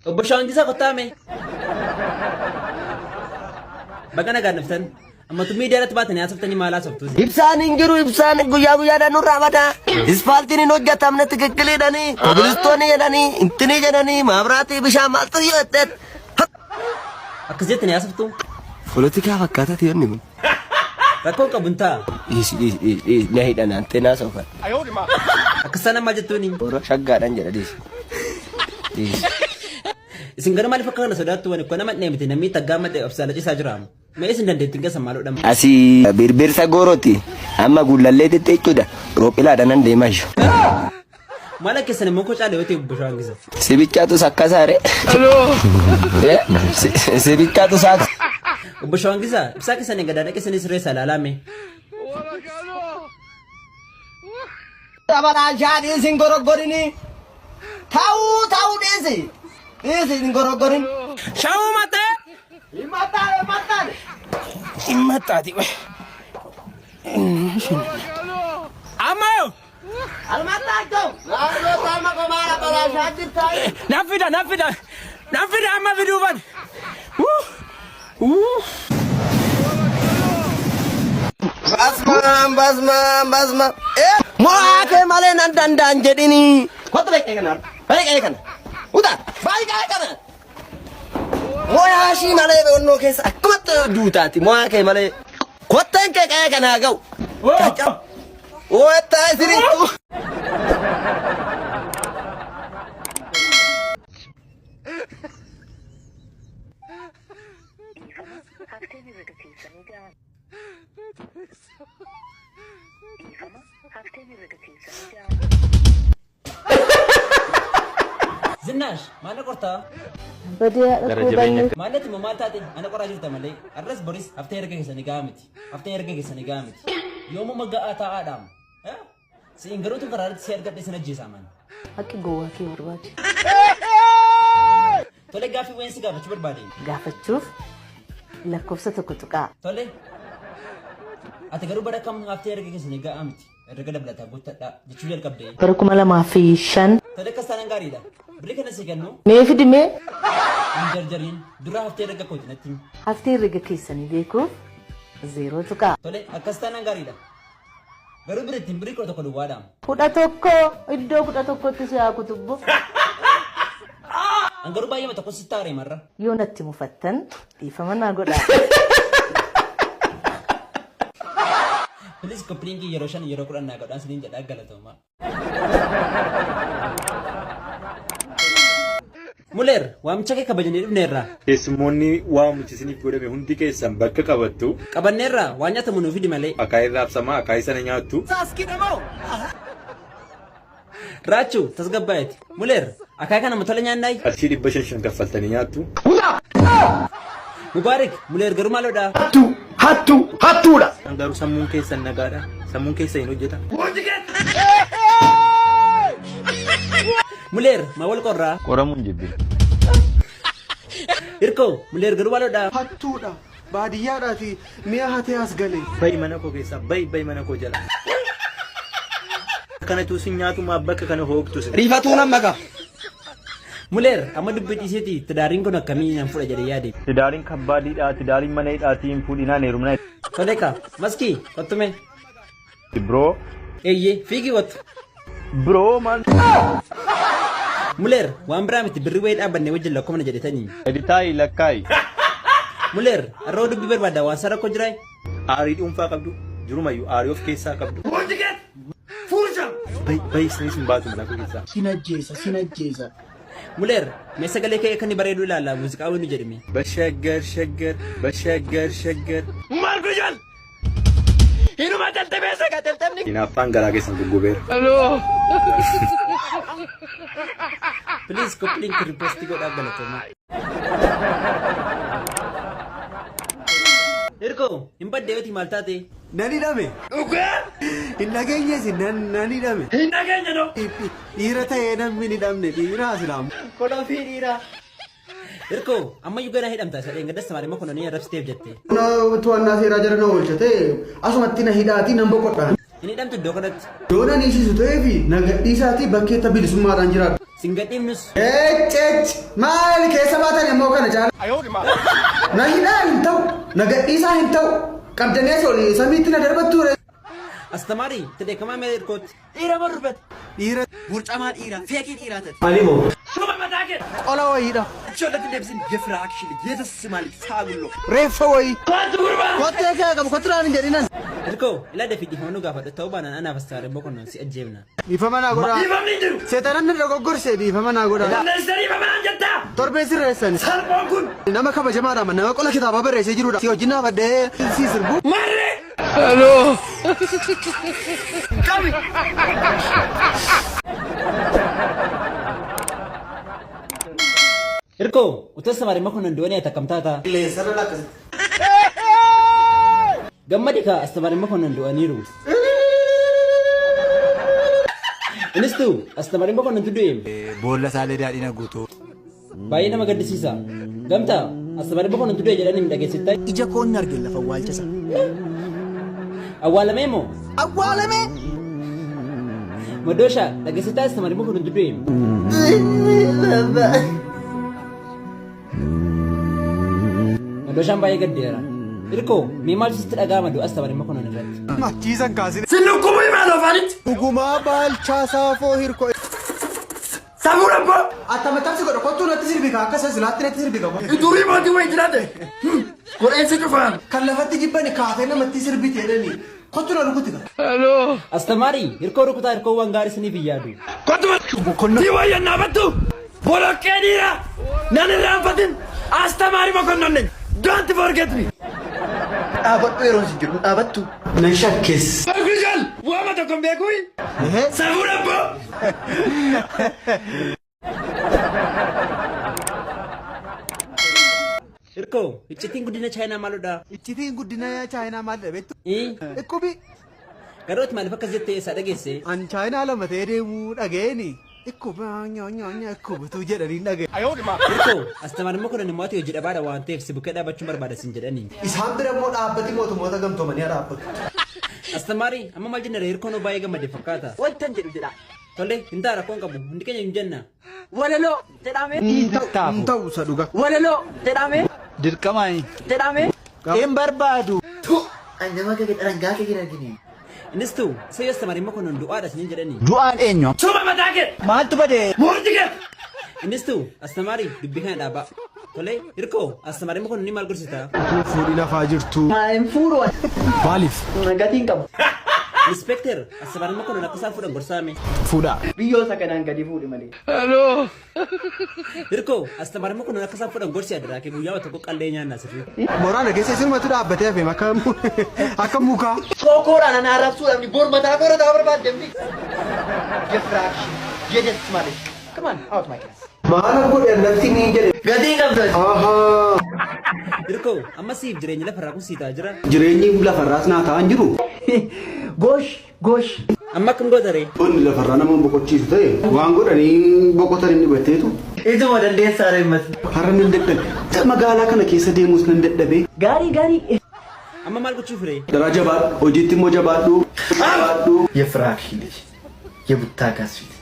Obbo Shawangisaa kottaa mee. Baga nagaan dhuftan. Ammatu miidiyaa irratti baatanii haasoftanii maal haasoftu? Ibsaan hin jiru ibsaan guyyaa guyyaadhaan nurraa bada. Ispaaltiin hin hojjetamne tikikkiliidhanii, kobilistoonii jedhanii, intinii jedhanii, maabraatii bishaan maaltu yoo jetteet. Akkas jettanii haasoftu? Polotikaa fakkaataa ta'e kun. Rakkoon qabu hin ta'a. Dhiisi dhiisi dhiisi dhiisi na hidha naan xinaa soofan. Akkas taanaan maal jettuuni? Warra shaggaadhaan jedha dhiisi. Dhiisi. Isin garuu maaliif akka kana sodaattu wani kun nama miti namni taggaa madde of saalachiisaa jira. Mee isin dandeettiin keessa maaloo dhama? Asii birbirsa goorooti amma guullalleetitti jechuudha roophilaadhaan nan deemaa jiru. Maal akka keessan immoo koo caale yoo ta'e obbo Shawaangisa. Sibichaatu sakkasaare. Sibichaatu saak. Obbo Shawaangisa ibsaa keessan hin gadaa dhaqe isinis reessa ilaalaa mee. Dabalaashaa dhiisi hin goroggorini. Ta'uu ta'uu dhiisi. Dhiisi hin goroggorin. Shawuu matee. Himataan himataan. Himmataati. Amma yoo. Almataa Naannoo taama qomaara balaashaa jirtaa. Nan fida nan fida nan fida amma fiduufan. Basmaan basmaan basmaan. Mo'aa kee malee nan danda'an jedhini. Kottu beektee kana. Beektee kana. Uta baay'ee kana. Mo'aa ishii malee onnoo keessa akkumatti duutaati. Mo'aa kee malee. Kotteen kee qe'ee kanaa ga'u. Wata isinittu. Zinnaash maal na qortaa? Badee haadha koo baay'ee Maallatti immoo maal taate ana qoraa jirta malee arras boris haftee erga keessanii gahaa miti. Haftee erga keessanii gahaa miti. Yoomuma ga'aa taa'aadhaam. Si'in garuu tun karaa irratti si argadhe sin ajjeesaa man. Haqqi gowwaa kee barbaade. Tole gaaffii wayin si gaafachuu barbaade. Gaafachuuf lakkoofsa tokko tuqaa. Tole. Ati garuu bara kam haftee erga keessanii gahaa miti. Herrega dabalataa guuttadhaa jechuu jalqabde. Bara 2005. Tole akkas taanaan gaariidha. Birrii kana si kennu Mee fidi mee. hin jarjariin dura haftee herrega kooti natti himi. Haftee herrega keessanii beekuuf zeeroo tuqaa. Tole akkas taanaan gaariidha. Garuu bira ittiin birrii 11 duwwaadha. 11 iddoo 11tti si haa kutubbu. An garuu baay'eema tokko sitti aaree marra. Yoo natti mufattan dhiifama naa godhaa. Please copy link yeroo 5 yeroo 10 naa godhaan sinin jedhaa galatoomaa. Muleer waamicha kee kabajanii dhufneerra. Keessummoonni waamichi isiniif godhame hundi keessan bakka qabattu. Qabanneerra waan nyaatamu nuu fidi malee. Akaayii raabsamaa akaayii sana nyaattu. Raachuu tasgabbaa'eeti. Muleer akaayii kana tola nyaannaayi. Qarshii 500 kaffaltanii nyaattu. Mubaarik Muleer garuu maaloodha? Hattuu hattuu hattuudha. Garuu sammuun keessan nagaadha. Sammuun keessa hin hojjeta. Muleer maa wal qorraa? Qoramuun jibbina. Hirkoo Muleer garuu maaloodha? Hattuudha. Baadiyyaadhaati mi'a hatee as gale. Bayi mana koo keessaa bayi bayi mana koo jala. Kanatu sin nyaatu maa bakka kana hoogtu sin. Rifatuu nan maka. Muleer amma dubbii dhiiseeti tidaariin kun akkamii nan fudha jedhee yaade. Tidaariin kabbaadiidha. Tidaariin mana hidhaatii hin fuudhinaan heerumnaa. Tole kaa maskii kottu mee. Bro. Eeyyee fiigii kottu. Bro maal. Muleer waan biraa miti birrii wayii dhaabbanne wajjin lakkoofna jedhetanii. Gadi taa'i lakkaa'i. Muleer har'oo dubbii barbaadda waan isaa rakkoo jiraa? Aarii dhuunfaa qabdu jirumayyuu aarii of keessaa qabdu. Bayi bayi isinis hin baatu mana koo keessaa. Sin ajjeesa sin ajjeesa. Muleer mee sagalee kee akka inni bareedu ilaalla muuziqaa wayii nu jedhime. Bashaggar shaggar bashaggar shaggar. Hinaaffaan garaa keessan guggubeera. Please copy link repost godhaa galatoomaa. Hirkoo hin badde yooti maal taate? Nan hidhame. Dhugaa? Hin dhageenye isin nan nan hidhame. Hin dhageenye noo. Dhiira ta'ee namni hin hidhamne dhiiraa silaamu. Kolofii dhiiraa. Hirkoo ammayyuu ganaa hidhamta isa dheengaddas tamaadhima kunanii arrabsiteef jette. To'annaa seeraa jala na oolchate asumatti na hidhaatii nan boqodha. Hin hidhamtu iddoo kanatti. Yoo nan hiisisu ta'eefi na gadhiisaatii bakkeetta bilisummaadhaan jiraadha. Sin gadhiifnus. Ecc ecc maali keessa baatan immoo kana caala. Na hidhaa hin ta'u na gadhiisaa hin ta'u qabdanii asii ol samiitti na darbattuu ree. Astamaarii itti dheekkamaa mee hirkootti. Dhiira bar dubbate. Dhiira. Burcamaa dhiira. Feekii dhiiraa tate. Shuma mataa kee. Qola wayiidha. Ijoolletti deebisin yefiraakshin yetassi maali saagulloo. Reeffa wayii. Kottu gurbaa. Kottee kee qabu kottu naan hin jedhinan. Hirkoo ilaa dafii dhiifama nu gaafadhu ta'uu baanaan anaaf astamaariin boqonnoon si ajjeefna. Dhiifama naa godhaa. Dhiifamni hin jiru. Seexananni dogoggorse dhiifama naa godhaa. Dandeessee dhiifama naan jettaa. Torbee sirreessan. Salphoon kun. Nama kabajamaadha nama qola kitaabaa barreessee jirudha. Si wajjin dhaabadhee si sirbu. Marree. Qabi. Hirkoo utuu astamaariin boqonnoon du'anii ati akkam taata? Qilleensarra akkasitti. Gammadi kaa astamaariin boqonnoon du'aniiru. Innis ta'u astamaariin boqonnoon du'e. Boolla isaallee daadhiin guutuu. Baay'ee nama gaddisiisa. Gamtaa astamaariin boqonnoon du'e jedhanii hin dhageessittaa? Ija koon hin argin lafa awwaalcha isaa. Awwaalamee moo? Awwaalamee. Madoosha dhageessittaa astamaariin boqonnoon du'e. Madooshaan baay'ee gaddeera. Hirkoo mee maaltu sitti dhaga'ama du'a astamaariin boqonnoon irratti? Machiisan kaasine. Sin dhukkubuu himaa afaanitti. Dhugumaa baalchaa saafoo hirkoo. Safuu rabboo. Attamattamsi godha kottuu natti sirbika akka isa silaatti natti sirbika. Durii mootii wayii jiraate. Godheensi cufaan. Kan lafatti jibbani kaatee namatti sirbiti jedhani kottuu na rukuti. Astamaarii hirkoo rukutaa hirkoo waan gaarii isiniif hin yaadu. Kottu. Si wayyan dhaabattu. Boloqqee dhiiraa. Nan irraanfatin. Astamaarii mokonnon. Don't forget me. Dhaabadhu yeroon si jedhu dhaabattu. Nan shakkis. Bargijal. Waama tokko hin beekui. Safuu rabboo. Hirkoo iccitiin guddina Chaayinaa maalodha? Iccitiin guddina Chaayinaa maal beektu? Dhukkubi. Garuu ati maaliif akkas jettee eessaa dhageesse? An Chaayinaa lama ta'ee deemuu dhageeni. Dhukkuba nyaa dhukkubutu jedhanii dhagee. Hirkoo astamaariin boqonnoon immoo ati hojii dhabaadha waan ta'eef si bukkee dhaabachuun barbaada sin jedhanii. Isaan bira immoo dhaabbati mootummoota gamtoomanii haa dhaabbatu. Astamaarii amma maal jennare hirkoon baay'ee gammade fakkaata. Wantan jedhu jedha. Tole hin ta'a rakkoon qabu hundi keenya hin jenna. Walaloo jedhame. Hin ta'u isa dhuga. Walaloo jedhame. Dirqamaa. Jedhame. Hin barbaadu. Nama kee dhangaa kee hin argine. Innis ta'u isa yoo astamaariin boqonnoon du'aadha isiniin jedhanii. Du'aan eenyu? Shuma mataa kee. Maaltu bade? Murti kee. Innis ta'u astamaarii dubbii kana dhaabaa. Tole hirkoo astamaariin boqonnoon maal gorsita? Utuu fuudhi lafaa jirtu. Hin fuudhu. Maaliif? Gatii hin qabu. Inspekter astamaariin boqonnoon akka isaan fuudhan gorsaame. Fuudhaa. Biyyoo isa kanaan gadi fuudhi malee. Hirkoo astamaariin boqonnoon akka isaan fuudhan gorsi adaraa kee guyyaa tokko qallee nyaannaa sirrii. Moraana keessa isinumatu dhaabbatee hafeem akka akka mukaa. Sookoodhaan ana arrabsuudhaan bor mataa koora ta'uu barbaadde miti. Yefiraakshin yedes malee. Come on out my class. Maal godhe natti ni jedhe. Gatii hin qabdu. Ahaa. Hirkoo amma siif jireenyi lafarraa kun sii ta'aa jira. Jireenyi lafarraas naa ta'an jiru. Gosh gosh. Amma akkam goota ree? Onni lafarraa nama boqochiisu ta'e waan godhanii boqotan inni batteetu. Ituma dandeessaa reemmati. Har'a nan dadhabe. Magaalaa kana keessa deemus nan dadhabe. Gaarii gaarii. Amma maal gochuuf ree? Daraa jabaadhu. Hojiitti immoo jabaadhu. Jabaadhu. የፍራክሽን ልጅ የቡታ ጋዝ ፊት.